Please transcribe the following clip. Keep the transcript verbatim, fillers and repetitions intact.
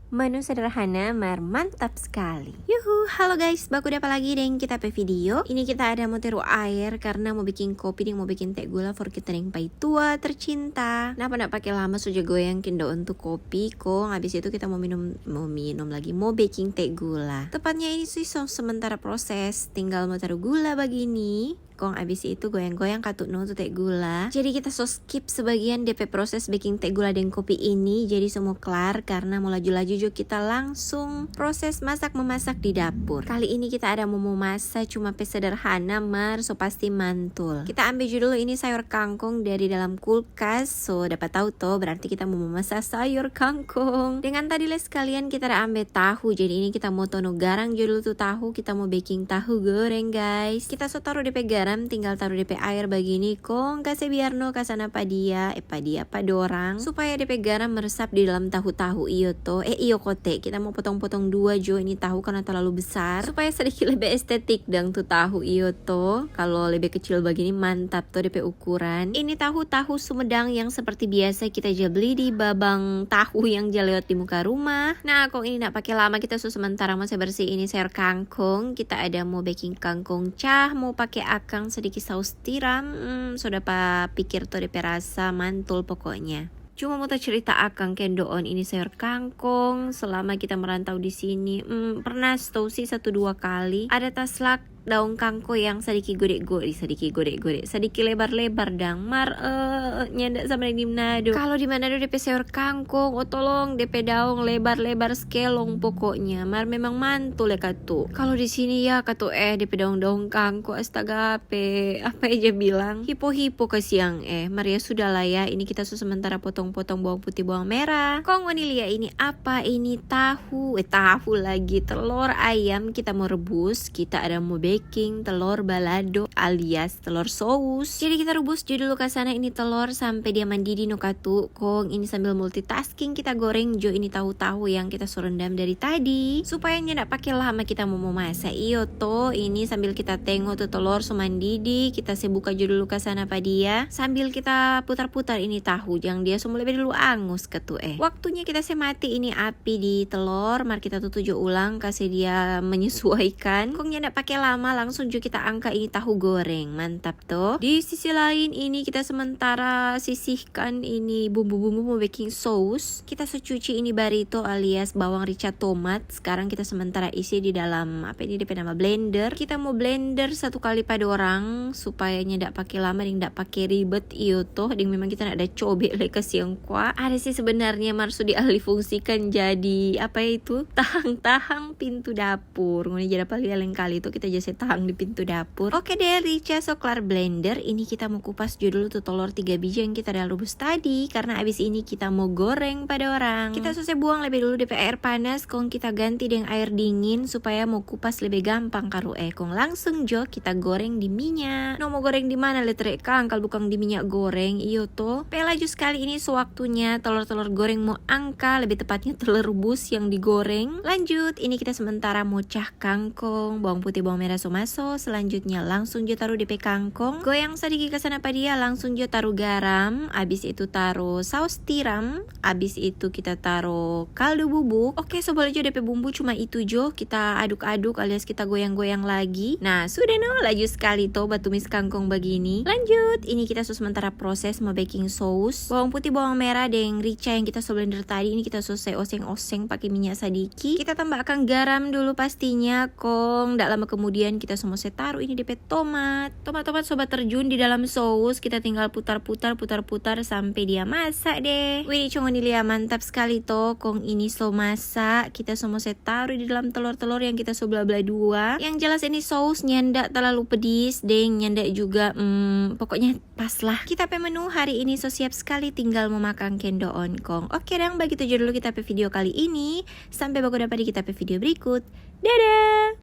Menu sederhana mar mantap skali. Yuhu, halo guys, baku dapa lagi deng kita pe video. Ini kita ada mo teru aer karna mo beking kopi deng mo beking te gula for kita deng paitua tercinta. Napa nda pake lama so ja goyang kendoon tu kopi, kong abis itu kita mo minum, mo minum lagi, mo beking te gula. Tepatnya ini sih so sementara proses, tinggal mo taru gula bagini. Kong abis itu goyang-goyang katu no tu te gula. Jadi kita so skip sebagian depe proses beking te gula deng kopi ini, jadi so mo klar karna mo laju-laju jo kita langsung proses masak memasak di dapur. Kali ini kita ada mo momasa, cuma pe sederhana mar so pasti mantul. Kita ambe jo dulu ini sayor kangkong dari dalam kulkas, so dapa tau to, berarti kita mo momasa sayor kangkong. Dengan tadi le skalian kita ada ambe tahu, jadi ini kita mo tono garang jo dulu tu tahu, kita mo beking tahu goreng guys. Kita so taru depe garam, tinggal taru depe aer bagini, kong kase biar no kasana pa dia, eh pa dia, pa dorang, supaya depe garam meresap di dalam tahu-tahu, iyo to. Eh iyo kote, kita mo potong-potong dua jo ini tahu karna talalu besar, supaya sadiki lebe estetik dang tu tahu, iyo to. Kalo lebe kecil bagini mantap to depe ukuran. Ini tahu, tahu Sumedang yang seperti biasa kita ja bli di babang tahu yang ja lewat di muka rumah. Nah, kong ini nda pake lama, kita so sementara mo se bersih ini sayor kangkong. Kita ada mo beking kangkong cah, mo pake akang sadiki saus tiram. Hmm, so dapa pikir to depe rasa mantul pokoknya. Cuma mo ta cerita akang kendoon ini sayor kangkong selama kita merantau di sini. Hmm, pernah stou sih satu dua kali ada taslak daong kangkong yang sadiki gode-gode, sadiki gode-gode, sadiki lebar-lebar dang. Mar, eh, nyanda sama deng di Manado. Kalo di Manado depe sayor kangkong, oh tolong, depe daong lebar-lebar skelong pokoknya. Mar memang mantul ya katu. Kalo di sini ya katu, eh, depe daong-daong kangkong, astaga, pe, apa eja bilang? Hipo-hipo kasiang, eh. Mar ya sudah lah ya, ini kita so sementara potong-potong bawang putih, bawang merah. Kong ngoni lia ini apa? Ini tahu, eh, tahu lagi, telor ayam kita mo rebus. Kita ada mo beking telor balado alias telor sous. Jadi kita rebus jo dulu kasana ini telor sampe dia mandidi no katu. Kong ini sambil multitasking kita goreng jo ini tahu-tahu yang kita so rendam dari tadi. Supaya nyanda pake lama kita mo momasa. Iyo to, ini sambil kita tengo tu telor so mandidi, kita se buka jo dulu kasana pa dia. Sambil kita putar-putar ini tahu, jang dia so mo lebe dulu angus katu eh. Waktunya kita se mati ini api di telor, mar kita tutu jo ulang, kase dia menyesuaikan. Kong nyanda pake lama, langsung jo kita angka ini tahu goreng. Mantap to. Di sisi lain ini kita sementara sisihkan ini bumbu-bumbu mo beking sous. Kita so cuci ini barito alias bawang rica tomat. Sekarang kita sementara isi di dalam, apa ini depe nama, blender. Kita mo blender satu kali pa dorang supaya nyanda pake lama deng nda pake ribet, iyo to, deng memang kita nda ada cobe le kasiang kwa. Ada sih sebenarnya mar so dialih fungsikan jadi, apa itu, tahang-tahang pintu dapur. Ngoni ja dapa lia lengkali to, kita ja se tahang di pintu dapur. Oke deh, rica so klar blender. Ini kita mo kupas jo dulu tu tolor tiga biji yang kita da rubus tadi, karna abis ini kita mo goreng pa dorang. Kita so se buang lebe dulu depe aer panas, kong kita ganti deng aer dingin supaya mo kupas lebe gampang kalu eh. Kong langsung jo kita goreng di minya. No mo goreng di mana le tre kang kal bukang di minya goreng, iyo to. Pe laju skali ini so waktunya tolor-tolor goreng mo angka, lebe tepatnya tolor rebus yang digoreng. Lanjut, ini kita sementara mo cah kangkong, bawang putih, bawang merah so maso. Selanjutnya langsung jo taru depe kangkong. Goyang sadiki kasana pa dia, langsung jo taru garam, abis itu taru saus tiram, abis itu kita taru kaldu bubuk. Oke, so boleh jo depe bumbu cuma itu jo, kita aduk-aduk alias kita goyang-goyang lagi. Nah, sudah no, laju skali to batumis kangkong bagini. Lanjut, ini kita so sementara proses mo beking sous. Bawang putih, bawang merah, deng rica yang kita so blender tadi, ini kita so se oseng-oseng pake minya sadiki. Kita tambahkan garam dulu pastinya, kong nda lama kemudian kita so mo se taru ini depe tomat. Tomat-tomat so baterjun di dalam sous, kita tinggal putar-putar, putar-putar sampe dia masak deh. Wih, co ngoni lia, mantap skali to. Kong ini so masak, kita so mo se taru di dalam telor-telor yang kita so bla-bla dua. Yang jelas ini sous nyanda talalu pedis, deng nyanda juga, mm, pokoknya pas lah. Kita pe menu hari ini so siap skali, tinggal mo makang kendoon kong. Oke dang, bagitu jo dulu kita pe video kali ini. Sampe baku dapa di kita pe video berikut. Dadah!